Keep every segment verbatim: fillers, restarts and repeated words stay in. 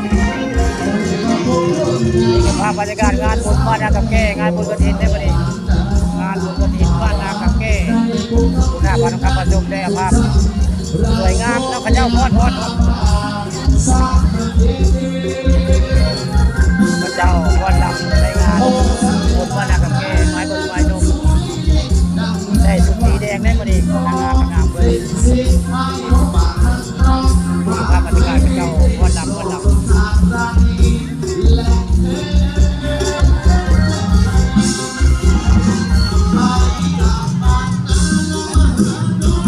นี่คือภาพบรรยากาศงานบุญบ้านนากับแก่ งานบุญกฐินในวันนี้ งานบุญกฐินบ้านนากับแก่ คุณภาพของคำประชุมได้ภาพ สวยงามเนาะ เขาเจ้าฟ้อนฟ้อน พระเจ้าฟ้อนรำในงานบุญบ้านนากับแก่ ไม้บนไม้นก ได้ชุดสีแดงได้พอดี นางงามนางงามเลย ภาพบรรยากาศพระเจ้าฟ้อนรำฟ้อนรำ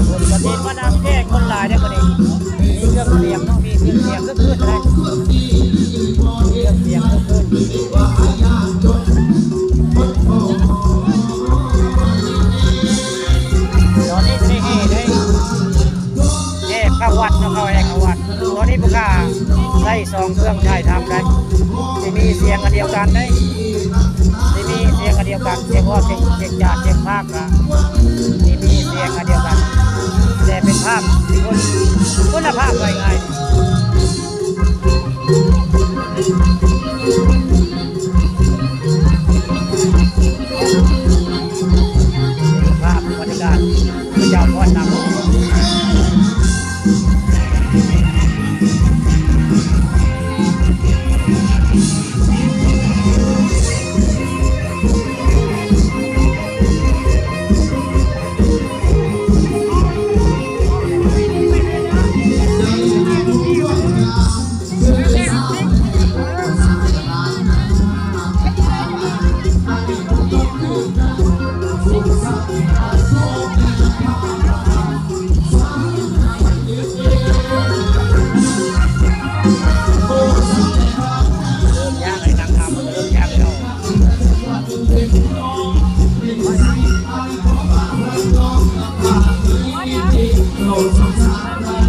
คนประเทศมานั่งแก้คนหลายได้บ่นี่ มีเครื่องเสียงเนาะ มีเครื่องเสียงก็ขึ้นเลย มีเครื่องเสียงก็ขึ้น ตอนนี้จะได้เฮได้ แห่เข้าวัดเนาะ เข้าแห่เข้าวัด ตอนนี้พวกข้าได้สองเครื่องถ่ายทำได้ จะมีเสียงอันเดียวกันได้ จะมีเสียงอันเดียวกัน เสียงว่าเสียง เสียงจาดเสียงพากย์ สิมีเสียงอันเดียวกัน แต่เป็นภาพที่คน คนละภาพไปไง ภาพบรรยากาศพระเจ้าพรนำ ย่างให้นางทำเริ่มย่างแล้ว Thank you.